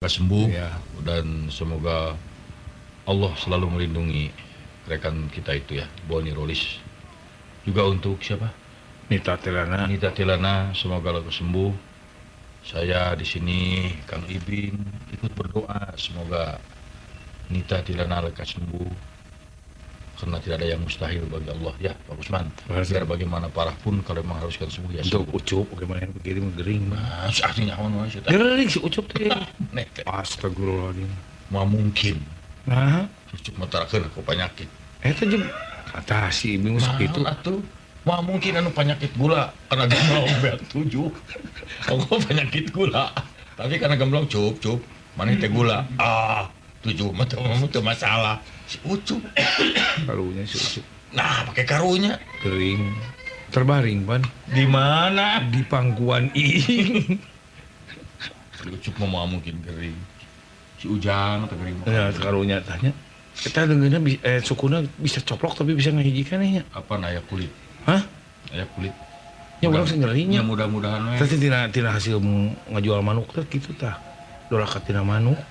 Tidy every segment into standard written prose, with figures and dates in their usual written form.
lekas sembuh ya. Dan semoga Allah selalu melindungi rekan kita itu ya, Boni Rolis. Juga untuk siapa? Nita Tilana. Nita Tilana, semoga lekas sembuh. Saya di sini Kang Ibing ikut berdoa semoga Nita Tilana lekas sembuh. Karena tidak ada yang mustahil bagi Allah ya, Pak Usman. Biar bagaimana parah pun kalau memang haruskan sembuh ya untuk sembuh. Ucup bagaimana yang begini gering mah. Nah, artinya awan wae gering si Ucup teh. Nek teh. Astagfirullahaladzim. Moal mungkin. Nah, Ucup mah tarakeun ku penyakit. Eta jeung kata si Ibing sok kitu. Atuh. Moal mungkin anu penyakit gula karena gemblong beak 7. Ongko penyakit gula. Tapi karena gemblong cup cup maneh teh gula. Ah, 7 mah teu masalah. Si Ucup. Karunya si Ucup. Nah, pakai karunya. Gering. Terbaring, Pan. Di mana? Di pangkuan ing. Si Ucup mah mungkin gering. Si Ujang teh gering. Ya, karunya tanya. Kita dengeurna sukuna bisa coplok tapi bisa ngahijikan nya. Apa aya kulit? Hah? Aya kulit. Ya urang sih ngerinya. Ya mudah-mudahan we. Tapi tina hasil ngajual manuk teh kitu tah. Doraka tina manuk.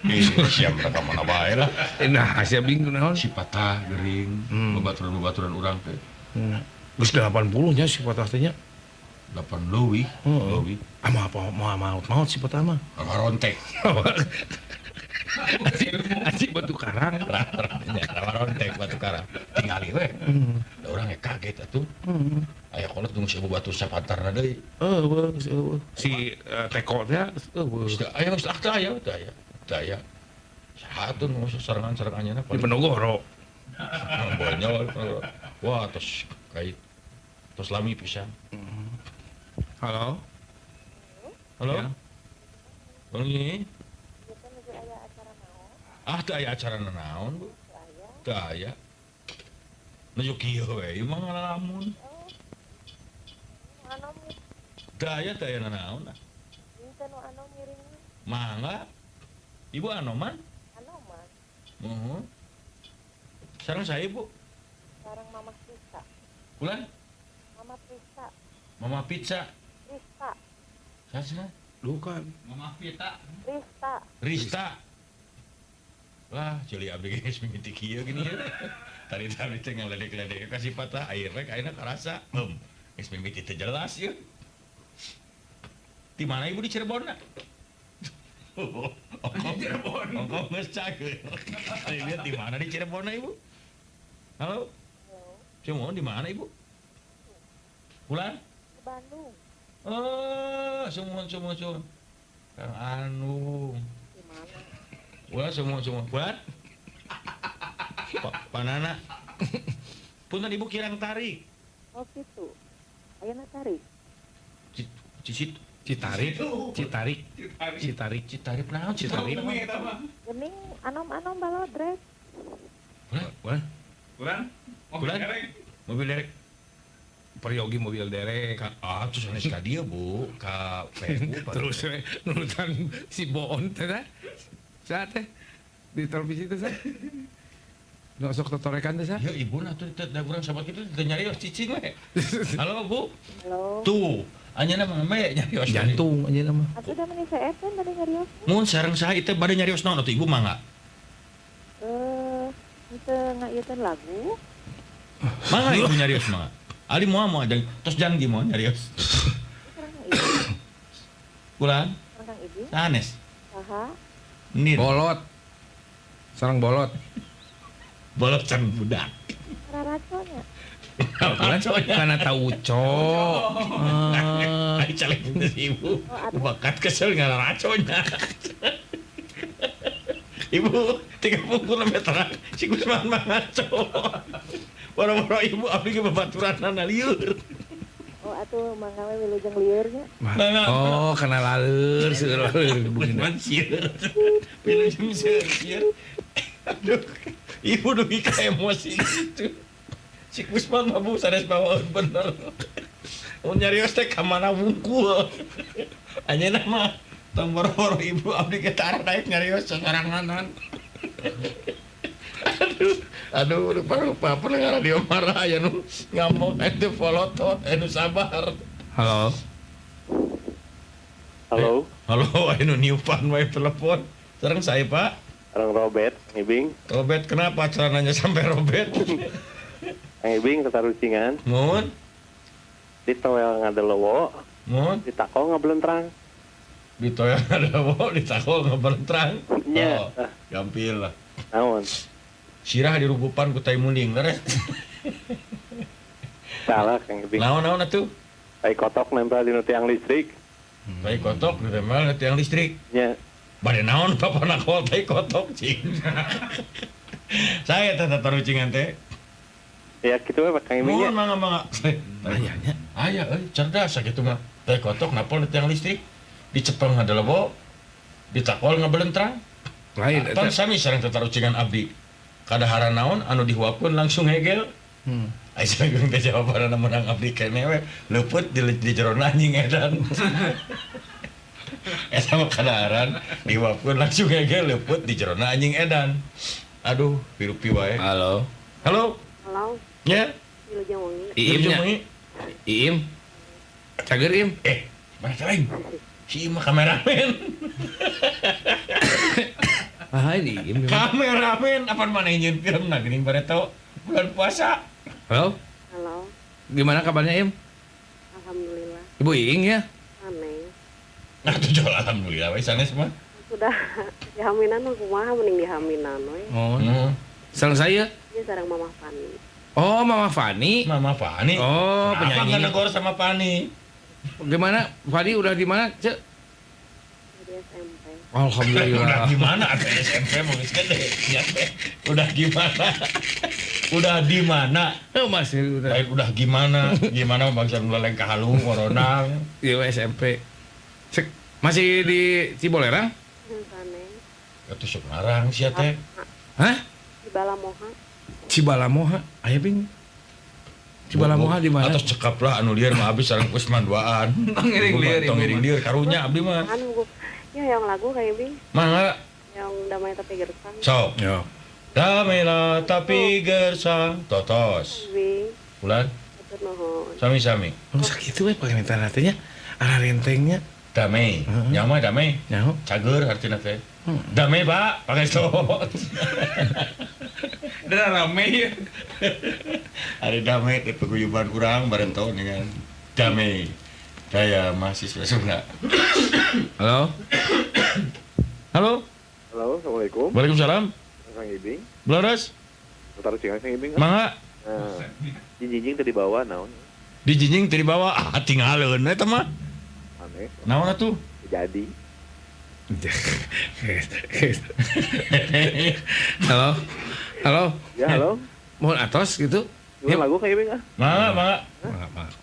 Siap mereka mana bae lah. Nah, sia bingung naon? Si patah gering, babaturan-babaturan urang teh. Geus 80 nya si patah teh nya. 8 leuwih, leuwih. Ah apa maut-maut si patah mah. Rontek. Aji batu karang. Rontek batu karang. Tingali we. Da urang ge kaget atuh. Aya kolot tunggu si batu sapantarna deui. Eueuh, si teko teh eueuh. Aya geus ah teh aya teh aya. Daya satu nu sarangan-sarangannya di Penogoro. Bonyol. Wah, tos kait tos lami pisan. Halo. Halo. Ya. Ini. Ah, teu aya acara naon, Bu? Teu aya. Nuju kieu we, ieu mah ngalamun. Teu aya, teu aya nanaon. Mangga. Ibu Anoman? Anoman. Muhun. Sareng saya, Ibu. Sareng Mama Pizza. Bulan? Mama Pizza. Mama Pizza. Rista. Saha? Bukan. Mama Pita. Rista. Rista. Wah, ceuli abdi geus mimiti kieu gini ya. Tadi abdi teh ngaledek-ledek ka si patah air rek ayeuna karasa. Geus mimiti teu jelas ieu. Di mana Ibu di Cirebon? Ongko Cirebon. Ongko geus cageun. Lihat di mana di Cirebon Ibu? Halo. Halo. Cuma di mana Ibu? Bulan? Di Bandung. Oh, sumuhun sumuhun. Kang Anung. Di mana? Bulan sumuhun sumuhun. Bulan? Panana. Punten Ibu kirang tarik. Oh gitu. Ayeuna tarik. Cicit. Citarik, Citarik, Citarik, Citarik naon Citarik. Gening anom-anom balodrek. Bulan? Bulan? Bulan? Mobil derek. Peryogi mobil derek. Ah, terus sanes ka dieu, Bu, ka PU. Terus nurutan si Boon teh teh. Saha teh? Di televisi teh saha? Nu sok totorekan teh saha? Ya ibu nah tuh teh urang sahabat kitu teh nyarios cicing we. Halo, Bu. Halo. Tuh. Anjeunna mah me nyarios jantung anjeunna mah. Atuh da meni CF kan bade nyarios. Mun sareng saha ieu teh bade nyarios naon atuh Ibu mangga? Henteu ngaieukeun lagu. Mangga Ibu nyarios mangga. Ali moal moal jang tos janji moal nyarios. Bulan? Sareng Ibu. Sanes. Saha? Nir. Bolot. Sareng bolot. Bolot sareng budak. Raraconya. Karena tahu cok. Ari caleg teh Ibu. Bakat kesel ngararaconya. Ibu 30 meter si Gusman mah ngaco. Boro-boro ibu abdi ge babaturanna lieur. Oh atuh mangga we wilujeng lieur nya. Oh kana laleur seueur laleur Gusman sieun. Wilujeng sieun. Aduh, ibu dugi ka emosi gitu. Si Gusman mah bu sanes bawaeun bener. Mun nyarios teh ka mana wungkul. Anjeunna mah tong boro-boro ibu abdi ge tara daek nyarios sasoranganan. Aduh, aduh lupa-lupa pendengar radio marah aya nu ngamuk atuh polotot anu sabar. Halo. Halo. Halo, anu niupan wae telepon. Sareng saya, Pak. Sareng Robert, Kang Ibing. Robert, kenapa celananya sampai Robert? Kang Ibing tatarucingan. Mun. Ditoel ngadelowo. Mun. Ditakol ngabelentrang. Ditoel ngadelowo, ditakol ngabelentrang. Nya. Oh, gampil lah. Naon? Sirah dirugupan ku tai munding, leres. Salah Kang Ibing. Naon-naon atuh? Tai kotok nempel di tiang listrik. Tai kotok ditempel di tiang listrik. Nya. Bade naon bapak nakol tai kotok cing. Saya teh tatarucingan teh. Ya kitu we Kang Ibing nya. Mun mangga-mangga. Aya nya. Aya euy, cerdas sakitu mah. Tai kotok napol di tiang listrik. Dicepeng ngadelebo, ditakol ngabelentrang. Lain Pan eta. sami sareng tatarucingan abdi. Kadaharan naon anu dihuapkeun langsung hegel. Ai sareng teh jawabanna menang abdi keneh we. Leupeut di jerona anjing edan. Eta mah kadaharan dihuapkeun langsung hegel leupeut di jerona anjing edan. Aduh, pirupi wae. Halo. Halo. Halo. Nya. Wilujeng wengi. Iim nya. Iim. Cager Im. Mana lain? Si Im mah kameramen. Ah, ini Iim. Kameramen apa mana nyieun film nah geuning bareto bulan puasa. Halo. Halo. Gimana kabarnya Im? Alhamdulillah. Ibu Iing ya? Aneh. Nah, tuh jual alhamdulillah we sanes mah. Sudah dihaminan mah kumaha mending dihaminan we. Oh. Sareng saya. Ieu sareng Mama Fani. Oh, Mama Fani. Mama Fani. Oh, kenapa penyanyi. nggak negor sama Fani? Gimana? Fani udah di mana, Cek? Di SMP. Alhamdulillah. Udah gimana? Ada SMP mau geus gede. Ya, teh. Udah gimana? Udah di mana? Oh, masih udah. Lain udah gimana? Gimana bangsa nu leleng ka halung corona. Iya, SMP. Cek, masih di Cibolerang? Sanes. Atuh sok ngarang sia teh. Hah? Cibalamoha. Cibalamoha. Aya bing. Cibalamoha di mana? Atos cekap lah anu lieur mah abis sareng Usman duaan. Tong ngiring lieur, Tong ngiring lieur karunya abdi mah. Anu ya yang lagu kayak bing. Mangga. Yang damai tapi gersang. Sok. Yo. Damailah tapi gersang totos. Bing. Bulan Hatur nuhun. sami-sami. Oh, sakitu we pakai teh nya. Arah rentengnya. Damai. Nyawa damai. Nyaho. Cager artina teh. Damai, Pak. Pakai sok. Udah rame ya. Ada damai di paguyuban urang barento dengan damai. Daya mahasiswa Sunda. Halo. Halo. Halo, Assalamualaikum. Waalaikumsalam. Kang Ibing. Belaras. Tatarucingan Kang Ibing. Mangga. Nah, jinjing teu dibawa naon? Di jinjing teu dibawa, ah tinggalkeun eta mah. Aneh. Naon atuh? Jadi. Halo. Halo. Ya, halo. Mohon atos gitu. Gimana lagu Kang Ibing ah? Mangga, mangga. Mangga, mangga.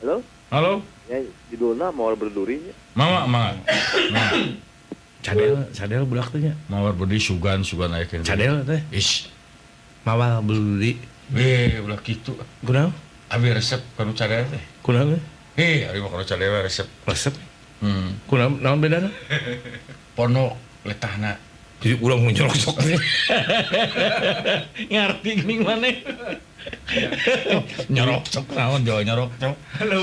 Halo. Halo. Ya, judulna Mawar Berduri nya. Mangga, mangga. Mangga. Cadel, cadel budak teh nya. Mawar berduri sugan, sugan aya keneh. Cadel teh. Ish. Mawar berduri. Ulah kitu. Kunaon? Abi resep kanu cadel teh. Kunaon? Abi mah kanu cadel resep. Resep. Kunaon naon bedana? Pondok letahna. Jadi urang nyolok sok. Ngarti geuning maneh. Nyorok sok naon jauh nyorok sok. Halo.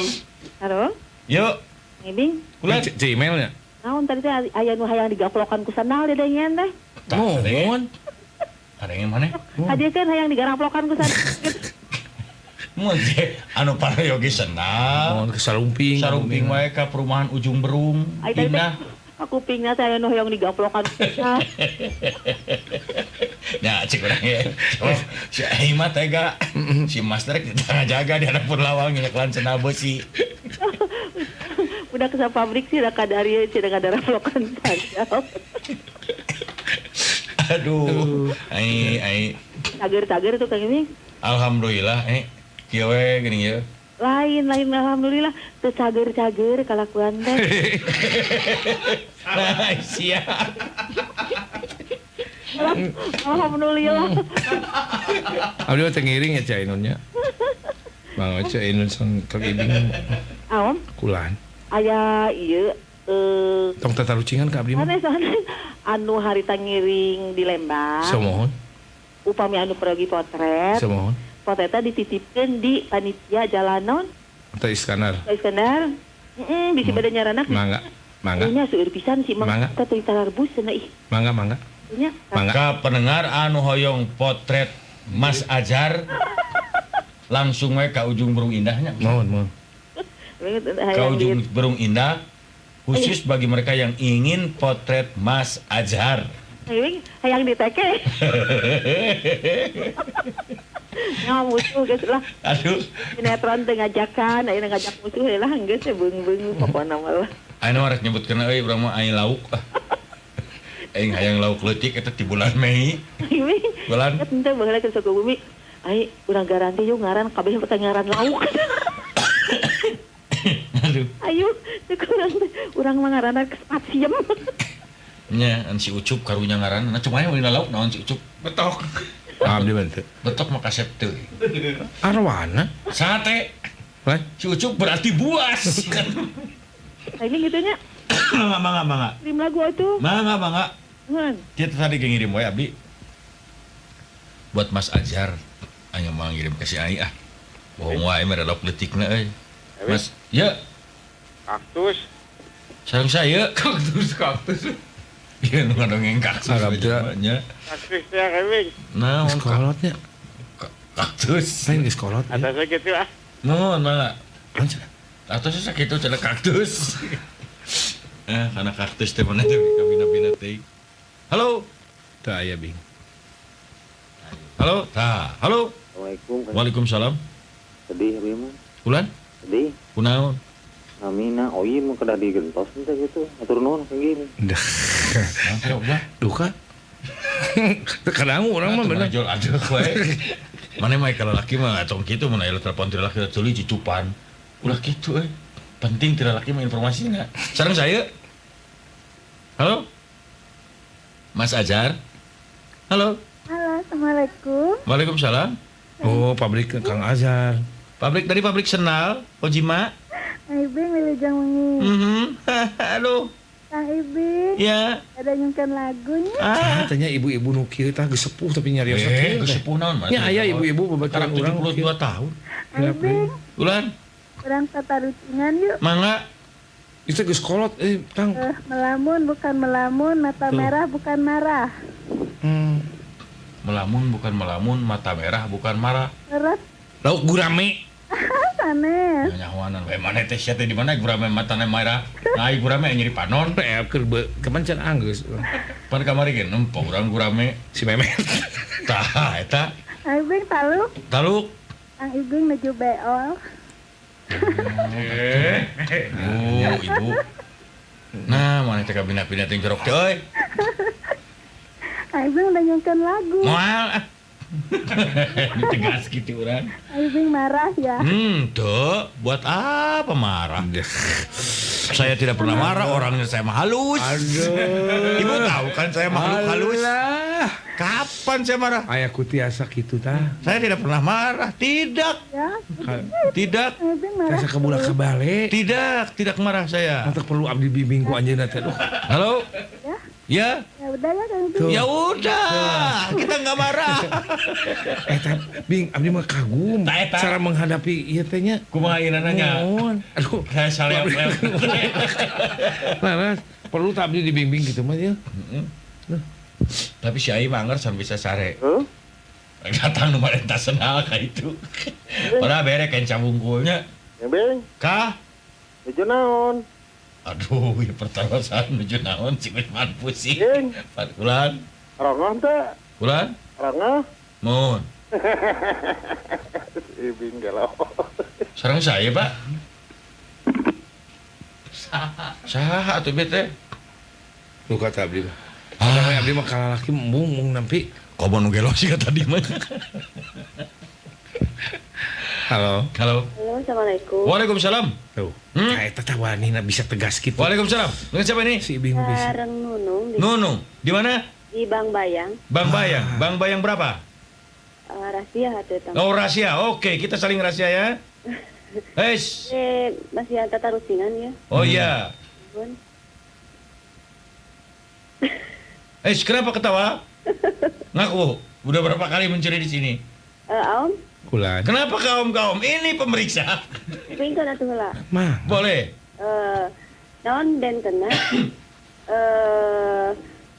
Halo. Yuk. Ibing. Kulan. C emailnya. Naon tadi teh aya nu hayang digaplokan ku sandal di dengen teh. Mohon. Ada yang mana? Hajekeun hayang digaramlokan ku sandal. Mun teh anu parayogi sendal. Mohon ke sarumping. Sarumping wae ka perumahan Ujung Berung. Pindah. Aku pingna teh aya nu hayang digaplokan. Nah, cek urang ye. Oh, si Aing mah tega. Si Mas rek jaga di hadapan lawang nyeklan cenah beusi. Udah ke pabrik sih udah kadari sih udah kadaraplokan sandal. Aduh, ai Cager-cager tuh Kang ini. Alhamdulillah, kieu we geuning ieu. Lain alhamdulillah teu cager-cager kalakuan teh. Nah, siap. Alhamdulillah. Abdi mah teu ngiring ya Cak Inunnya. Bang Cak Inun sang Kang Ibing. Aon? Kulan. Aya ieu tong tatarucingan ka abdi mah. Sanes anu harita ngiring di Lembang. Samohon. Upami anu pergi potret. Samohon. Potretna dititipkeun di panitia jalanon. Atau Iskandar. Iskandar. Heeh, bisi bade nyaranak. Mangga. Mangga. Nya seueur pisan si Mang Mangga. teh teuing tararbus cenah ih. Mangga, mangga. Nya. Mangga. Ka pendengar anu hoyong potret Mas Azhar langsung we ka Ujung Berung Indahnya. Mohon, mohon. Ka Ujung Berung Indah khusus bagi mereka yang ingin potret Mas Azhar. Hayang diteke. Nya musuh geus lah. Aduh. Sinetron teh ngajakan, ayeuna ngajak musuh lah geus teh beung-beung pokona mah lah. Ayeuna mah rek nyebutkeun euy urang mah aing lauk. Aing hayang lauk leutik eta ti bulan Mei. Bulan Teu baheula ke Sukabumi. Ai urang garanti yuk ngaran kabeh teh ngaran lauk. Aduh. Ayo, urang urang mah ngaranna spasiem. Nya an si Ucup karunya ngaranna. Nah cuma aya lauk naon si Ucup? Betok. Abdi mah teu. Betok mah kasep teu. Arwana. Sate. Lain. Si Ucup berarti buas. Ini gitu nya. Mangga mangga mangga. Kirim lagu atuh. Mangga mangga. Nuhun. Kita tadi ngirim wae abdi. Buat Mas Azhar. Ayo mah ngirim ke si Ai ah. Bohong wae mere lauk leutikna euy. Mas, ya. Kaktus. Sareng saya Kaktus, kaktus. Iya nu ngadongeng kaktus. Arab nya. Kaktus ya kami. Naon Geus kolotnya. kaktus? Lain geus kolot. Atasnya gitu ah. Nuhun mangga. Naon cenah? Atasnya sakitu cenah kaktus. Karena kaktus teh mana teh kabina-bina teh. Halo. Teu aya bing. Halo. Tah, halo. Assalamualaikum. Waalaikumsalam. Sedih abi mah. Ulan? Sedih. Kunaon? Amina, oh iya mah kedah digentos teh gitu. Atur nuhun kayak gini. Duka. Teu kadangu urang mah bener. Jual aja we. Mana mah kalau laki mah tong kitu mun aya telepon ti laki tuluy cucupan. Ulah kitu euy. Penting ti laki mah informasina. Sareng saya. Halo. Mas Azhar. Halo. Halo, Assalamualaikum. Waalaikumsalam. Oh, pabrik Kang Azhar. Pabrik dari pabrik Senal, Kojima. Kang Ibing wilujeng wengi. Halo. Kang Ibing. Ya. Ada nyungkeun lagunya. Ah, tanya ibu-ibu nu kieu tah geus sepuh tapi nyarios kieu. Geus sepuh naon mah? Nya aya ibu-ibu babaturan urang 72 tahun. Kang Ibing. Ulan. Urang tatarucingan yuk. Mangga. Itu geus kolot Tang. Melamun bukan melamun, mata merah bukan marah. Melamun bukan melamun, mata merah bukan marah. Terus lauk gurame. Sanes. Nyahoanan we maneh teh sia teh di mana gurame matana merah. Nah, gurame nyeri panon. Keur kapan can anggeus. Pan kamari ge nempo urang gurame si Memet. Tah eta. Kang Ibing taluk. Taluk. Kang Ibing nuju beol. Oh, ibu. Nah, maneh teh kabina-bina teh jorok teh euy. Kang Ibing udah nyungkeun lagu. Moal ah. Ditegas gitu orang. Ibing marah ya. Tuh, buat apa marah? Saya tidak pernah marah, orangnya saya mah halus. Aduh. Ibu tahu kan saya makhluk halus. Kapan saya marah? Ayah kutiasa gitu tah. Saya tidak pernah marah, tidak. Ya. Tidak. Tiasa kebulak kebalik. Tidak, tidak marah saya. Untuk perlu abdi bimbing ku anjeunna teh. Halo. Ya. Ya. Ya udah ya Kang Ibing. Ya udah, kita nggak marah. Bing, abdi mah kagum cara menghadapi ieu teh nya. Kumaha ieu nanya? Aduh, saya saleok. Nah, perlu tak abdi dibimbing gitu mah ya. Tapi si Ai mah anggar sampai bisa sare. Datang nu marenta senal ka itu. Padahal bere kenca wungkulnya. Bing. Kah? Nuju naon? Aduh, ya pertarosan nuju naon si Usman pusing. Kulan. Rongoh teh. Kulan? Rongoh. Mohon. Ibing galau. Sareng saya, Pak. Saha. Saha atuh bete. Lu kata abdi mah. Ah, abdi mah kalalaki mung mung nampi. Komo nu gelo sih tadi mah. Halo. Halo. Halo, Assalamualaikum. Waalaikumsalam. Tuh. Kayak tata wanina bisa tegas gitu. Waalaikumsalam. Dengan siapa ini? Si Ibing bisa. Bareng Nunung. Nunung. Di mana? Di Bang Bayang. Bang Bayang. Bang Bayang berapa? Rahasia atuh. Oh, rahasia. Oke, kita saling rahasia ya. Heis. Masih ada tatarucingan ya. Oh iya. Kenapa ketawa? Ngaku, udah berapa kali mencuri di sini? Om. Kulan. Kenapa kaum-kaum? Ini pemeriksa. Pingkan atuh heula. Mah. Boleh. Naon bentena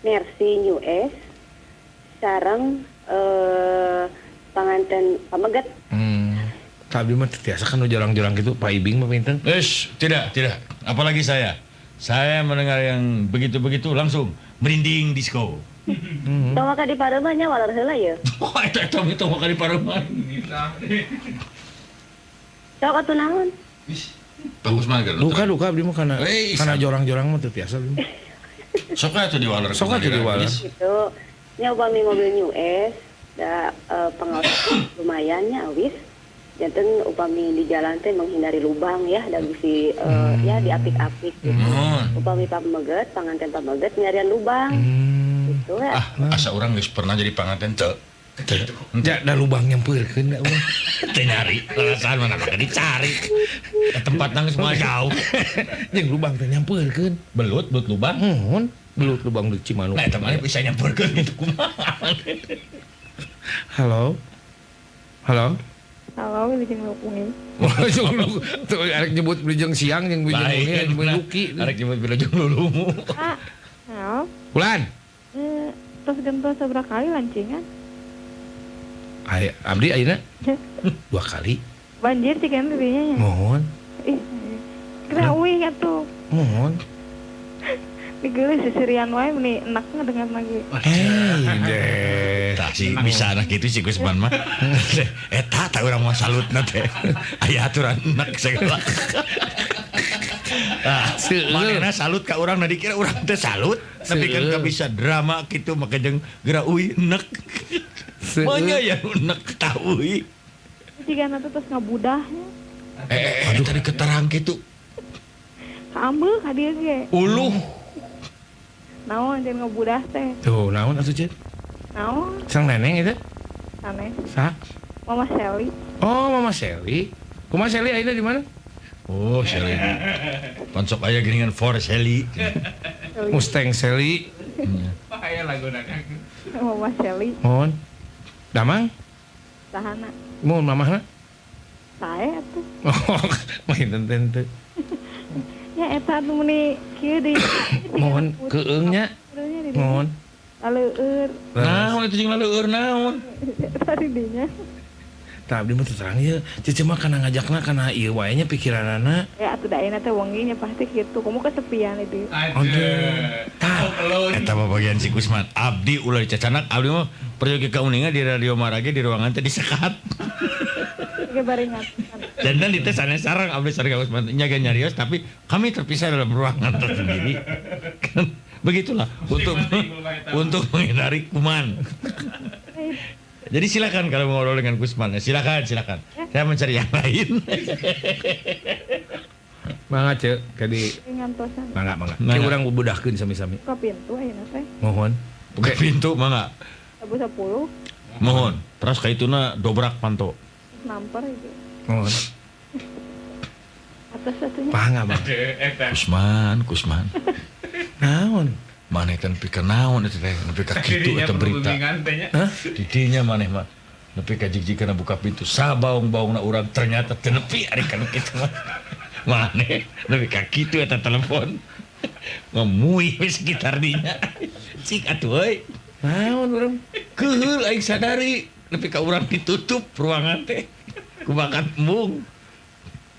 Mercy New S sareng panganten pameget. Tapi mah tiasa kan jorang-jorang gitu Pak Ibing mah pinten? Eish, tidak. Apalagi saya. Saya mendengar yang begitu-begitu langsung merinding disco. Tong waka di pareuman nya waler heula ye. Wah, eta tong waka di pareuman. Sok atuh naon? Bagus mah geus. Duka abdi mah kana jorang-jorang mah teu tiasa abdi. Sok atuh diwaler. Sok atuh diwaler. Gitu. Nya upami mobil New S da pengawas lumayan nya awis. Janten upami di jalan teh menghindari lubang ya dan bisi ya diapik-apik gitu. Upami pameget, panganten pameget nyarian lubang. Gitu ya. Asa urang geus pernah jadi panganten teu. Ya, da lubang nyampeurkeun da urang. Teu nyari, alasan mana maka dicari. Ke tempat nang semua jauh. Jeung lubang teh nyampeurkeun. Belut lubang. Muhun, belut lubang di Cimanuk. Nah, eta mah bisa nyampeurkeun kitu kumaha. Halo. Halo. Halo, wilujeng wengi. Tuh arek nyebut wilujeng siang jeung wilujeng wengi jeung luki. Arek nyebut wilujeng lulumu. Halo. Bulan. Terus gentos seberapa kali lancingan? Ay, abdi ayeuna 2 kali. Banjir sih kan dirinya ya. Mohon. Ih. Kira uih atuh. Mohon. Digeuleuh sisirian wae meni enak ngedengar lagi. Deh. Tah sih bisa anak itu si Gusman mah. Eta tah urang mah salutna teh. Aya aturan enak segala. Ah, manehna salut ka urang, nah dikira urang teh salut, tapi kan gak bisa drama kitu make jeung geura uih enek. Manya ya enek tah uih. Jigana teh tos ngabudah. Aduh tadi keterang kitu. Kaambeuk ka dieu ge. Uluh. Naon jeung ngabudah teh. Tuh, naon atuh Cit? Naon? Sang neneng itu? Sanes. Sa? Mama Sally. Oh, Mama Sally. Kumaha Sally ayeuna di mana? Oh, Sally. Pansok aya geuningan for Sally. Mustang Sally. Bahaya laguna. Mama Sally. Mohon. Damang? Sahana. Mohon mamahna? Sae atuh. Oh, main teu. Ya eta anu meuni kieu deui. Mohon keung nya. Mohon. Laleueur. Naon itu jeung laleueur naon? Tadi dinya. Tah abdi mah teu terang ieu. Cece mah kana ngajakna kana ieu wae nya pikiranana. Ya atuh da ayeuna teh wengi nya pasti kitu. Komo kesepian itu. Aduh. Tah eta mah bagian si Kusman. Abdi ulah dicacanak, abdi mah peryogi kauninga di Radio Marage di ruangan teh disekat. Ge barengan. Dan di teh sanes sareng abdi sareng Kusman nya ge nyarios tapi kami terpisah dalam ruangan tersendiri. Kan begitulah untuk menghindari kuman. Jadi silakan kalau mau ngobrol dengan Kusman, silakan. Saya mencari yang lain. Mangga ceu, kadi. Mangga. Ki urang bubudahkeun sami-sami. Buka pintu ayeuna teh. Mohon. Buka pintu mangga. 10. Mohon. Terus ka ituna dobrak panto. Namper itu. Mohon. Atas satunya. Mangga, Bang. Kusman. Naon? Maneh teh nepi ka naon eta teh nepi ka kitu eta berita. Hah? Didinya maneh mah nepi ka jig-jigana buka pintu sabaung-baungna urang ternyata teu nepi ari kana kitu mah. Maneh nepi ka kitu eta telepon. Ngemuih we sekitar dinya. Cik atuh euy. Naon urang? Keuheul aing sadari nepi ka urang ditutup ruangan teh. Kumakan embung.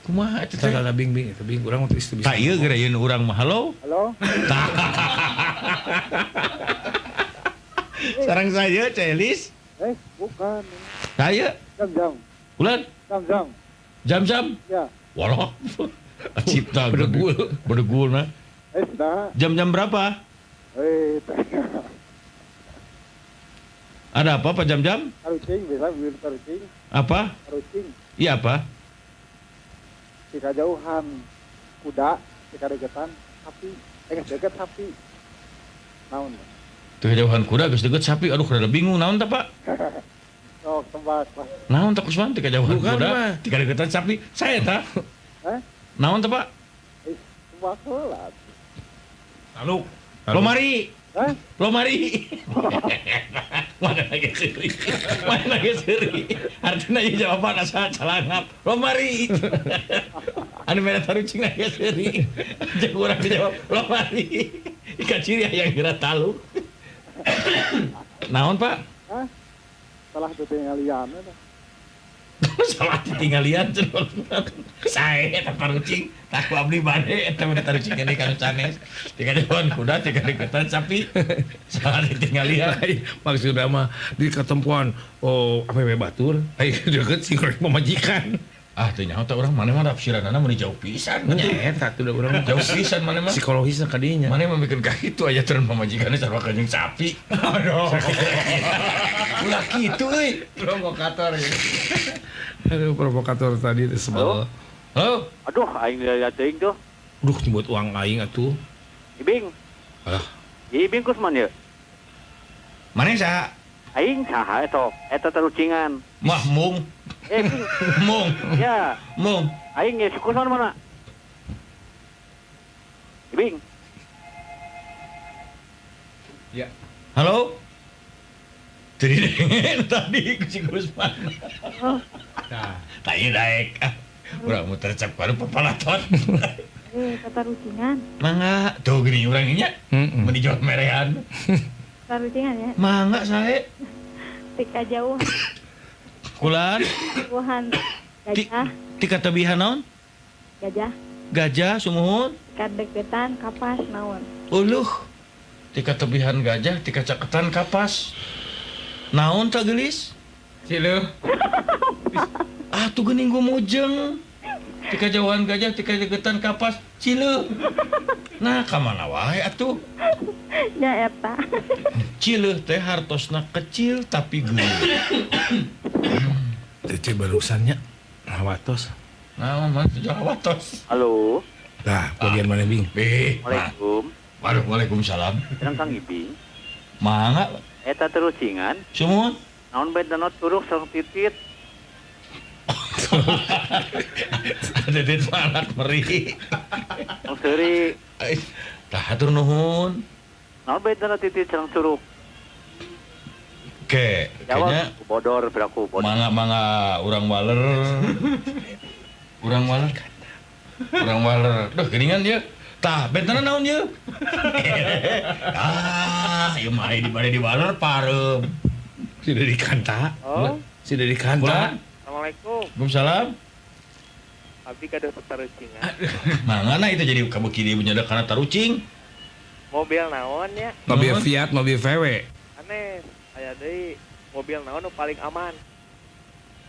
Kumaha eta teh? Tah bing bing eta bing urang mah teu bisa. Tah ieu geura yeun urang mah halo. Halo. Sarang saya Celis. Bukan. Saya. Jam-jam. Bulan? Jam-jam. Jam-jam? Ya. Walah. Cipta berdegul. Berdegul nah. Sudah. Jam-jam berapa? Ada apa Pak jam-jam? Tarucing, bisa beli tarucing. Apa? Tarucing. Iya apa? Jika jauhan kuda, jika deketan sapi. Deket sapi. Naon? Teu jauhan kuda geus deket sapi. Aduh, rada bingung naon tah, Pak? Sok tebak, Pak. Naon tah Kusman teu jauhan kuda, teu deketan sapi. Saya tah. Hah? Naon tah, Pak? Tebak heula. Lalu. Lomari. Hah? Lomari. Mana lagi seuri? Mana lagi seuri? Artinya ieu jawaban asa calangap. Lomari. Anu mere tarucing lagi seuri. Jeung urang dijawab lomari. Ikan ciri hayang geura taluk. Naon, Pak? Hah? Salah ditinggalian eta. Salah ditinggalian cenah. Sae eta tarucing, tah ku abdi bade eta mah tarucing keneh ka nu sanes. Tika jauhan kuda, tika deketan sapi. Salah ditinggalian. Maksudna mah di ketempuan oh awewe batur, ai deket sing rek pamajikan. Ah teu nyaho teh urang maneh mah tafsiranana mun jauh pisan. Nya eta tuh da urang jauh pisan maneh mah. Psikologisna ka dinya. Maneh mah mikeun ka kitu aya turun pamajikanna sarua kanjeng sapi. Aduh. Ulah kitu euy. Provokator ya. Aduh, provokator tadi teh sebel. Halo. Aduh, aing daya teuing tuh. Duh, nyebut uang aing atuh. Ibing. Alah. Ibing Kusman ya? Maneh saha? Aing saha eta? Eta tarucingan. Mah mung. Bing. Mung. Ya. Mung. Aing ya si Kusman mana? Ibing. Ya. Halo? Jadi dengen tadi ku si Kusman. Oh. Nah, tah ieu daek. Urang muter cap baru papalaton. Tatarucingan. Mangga, tuh gini urang nya. Heeh. Mun dijawab merean. Tatarucingan ya. Mangga sae. Tika jauh. Kulan. Wuhan. Gajah. Tika tebihan naon? Gajah. Gajah sumuhun. Kadeketan kapas naon. Uluh. Tika tebihan gajah, tika caketan kapas. Naon tak geulis? Ciluh. Ah tuh geuning gumujeng. Tika jauhan gajah, tika deketan kapas, cileuh. Nah, ka mana wae atuh? Nya eta. Cileuh teh hartosna kecil tapi geulis. Teh barusannya ngawatos. Naon mah tujuh ngawatos. Halo. Nah, bagian mana Bing? Bih. Waalaikum. Waduh, waalaikumsalam. Sareng Kang Ibing. Mangga. Eta tarucingan. Sumuhun. Naon bae danot curug sareng titit. Titit mah alat meri. Tong seuri. Tah hatur nuhun. Naon bae danot titit sareng curug. Oke, kayaknya bodor beraku bodor. Mangga-mangga urang waler. Urang waler. Urang waler. Duh, geuningan ieu. Tah, bentana naon ieu? Ah, ieu mah di bade di waler pareum. Si Dedi Kanta. Oh. Si Dedi Kanta. Assalamualaikum. Waalaikumsalam. Abdi kada tarucingan. Mangga nah itu jadi kabeuki dieu nyada kana tarucing. Mobil naon ya? Mobil Fiat, mobil VW. Aneh, aya deui mobil naon nu paling aman?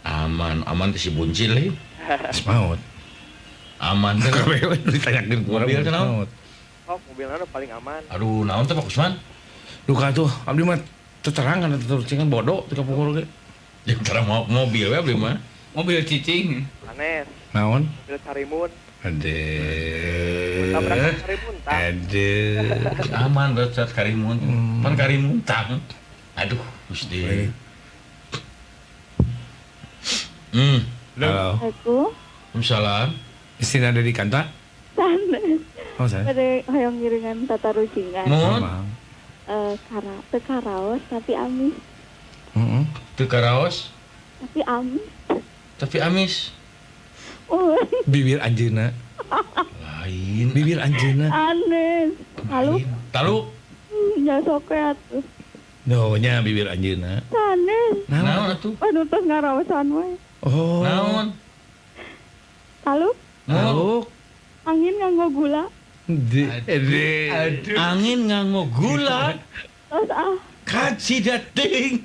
Aman, aman teh si buncil euy. Maut. Aman teh. Ditanyakeun ku urang. Mobil teh naon? Oh, mobil naon nu paling aman? Aduh, naon teh Pak Kusman? Duka tuh, abdi mah teterangan tarucingan bodoh teu kapungkur ge. Jeung terang mobil we abdi mah. Mobil cicing. Aneh. Naon? Mobil Karimun. Ade. Tabrak Karimun tang. Ade. Aman berat Karimun. Pan Karimun tang. Aduh, Gusti. Halo. Assalamualaikum. Waalaikumsalam. Istina dari Kanta? Sanes. Oh, sanes. Bade hoyong ngiringan tatarucingan. Mohon. Teu karaos tapi amis. Heeh. Teu karaos tapi amis. Tapi amis. Oh. Bibir anjeunna. Lain. Bibir anjeunna. Anes. Taluk. Taluk. Nya sok we atuh. No, nya bibir anjeunna. Sanes. Naon atuh? Anu tos ngaraosan we. Oh. Naon? Taluk. Taluk. Angin nganggo gula. Aduh. Angin nganggo gula. Tos ah. Kacida ting.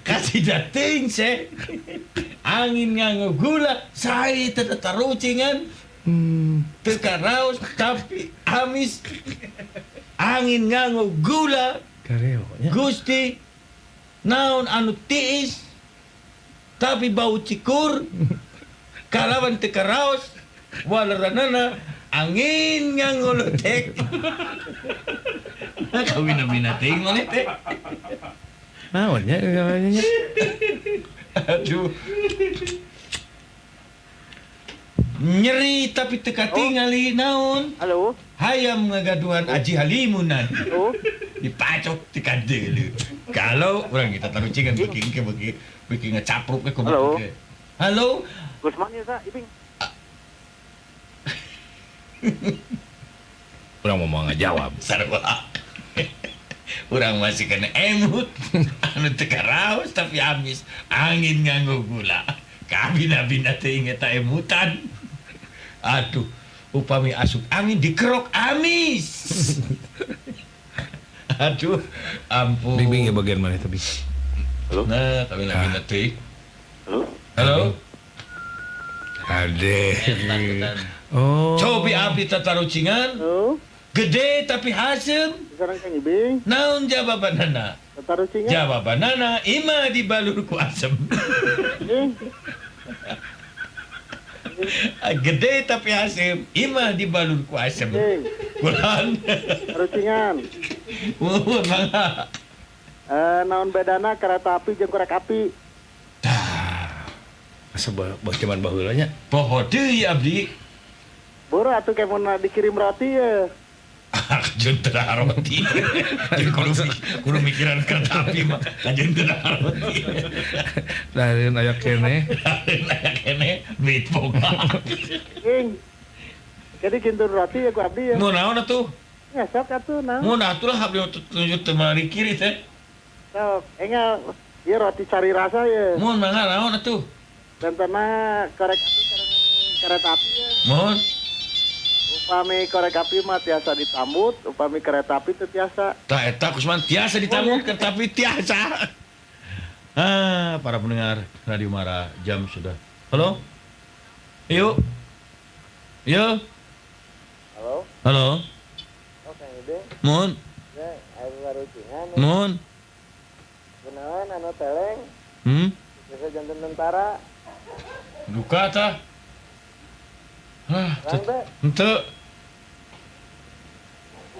Kacida ting se. Angin nganggo gula, sae teu tarucingan. Teu karaos tapi amis. Angin nganggo gula. Kareo nya. Gusti naon anu tiis tapi bau cikur kalawan teu karaos waleranana angin nganggo letek. Kawina-wina teuing maneh teh. Naon nya nya. Aduh. Nyeri tapi teu katingali naon. Halo. Hayam ngagaduhan aji halimunan. Dipacok di kadeuleu. Kalau urang kita tarucingan beuki ke beuki beuki ngecapruk ke kumaha. Halo. Gusman ya sa, Ibing. Urang mau ngajawab. Sarua. Urang masih kena emut. Anu teu karaos tapi amis. Angin nganggo gula. Kabina-bina teh eta emutan. Aduh. Upami asup angin dikerok amis. Aduh, ampun. Bing ya bagian mana tapi? Halo. Nah, tapi lagi ngetik. Halo. Halo. Ade. Oh. Cobi abdi tatarucingan. Halo. Gede tapi hasem. Sekarang Kang Ibing. Naon jawabanana? Tatarucingan. Jawabanana ima dibalur ku asem. Gede tapi asem, imah dibalur ku asem. Kulan. Tarucingan. Muhun mangga. Naon bedana kereta api jeung korek api? Tah. Asa jaman baheula nya. Poho deui abdi. Boro atuh ke mun dikirim roti ye. Jeung teu roti. Jeung kudu mikiran kereta api mah kajeun teu roti. Lain aya keneh. Lain aya keneh duit boga. Ing. Jadi kintur roti ya ku abdi ya. Mun naon atuh? Ya sok atuh naon. Mun atuh lah abdi tunjuk teu menarik kiri teh. Sok, enggal ieu roti cari rasa ye. Mun mangga naon atuh? Bentena korek api sareng kereta api ya. Mun upami korek api mah tiasa ditambut, upami kereta api teu tiasa. Tah eta Kusman tiasa ditambut, kereta api tiasa. Ah, para pendengar Radio Mara, jam sudah. Halo? Yuk. Yuk. Halo. Halo. Oh, Kang Ibing. Mun. Ya, aya tarucingan. Mun. Kunaon anu teleng? Bisa janten tentara. Duka tah. Ah, henteu.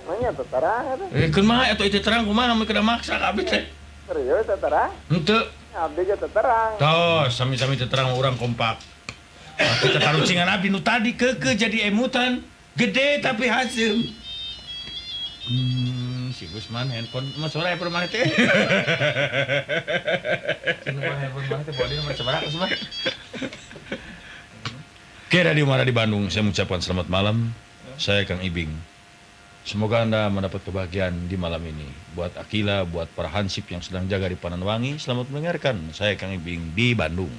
Manya teu terang atuh. Kumaha atuh itu terang kumaha mun kada maksa ka abdi teh. Serius teu terang? Henteu. Abdi ge teu terang. Tos, sami-sami teu terang urang kompak. Tapi tatarucingan abdi nu tadi keukeuh jadi emutan, gede tapi haseum. Si Gusman handphone mah sore handphone mana teh? Cenah handphone mana teh bodi nomor sabaraha Gusman? Oke, Radio Mara di Bandung, saya mengucapkan selamat malam. Saya Kang Ibing. Semoga Anda mendapat kebahagiaan di malam ini. Buat Akila, buat para hansip yang sedang jaga di Pananwangi, selamat mendengarkan. Saya Kang Ibing di Bandung.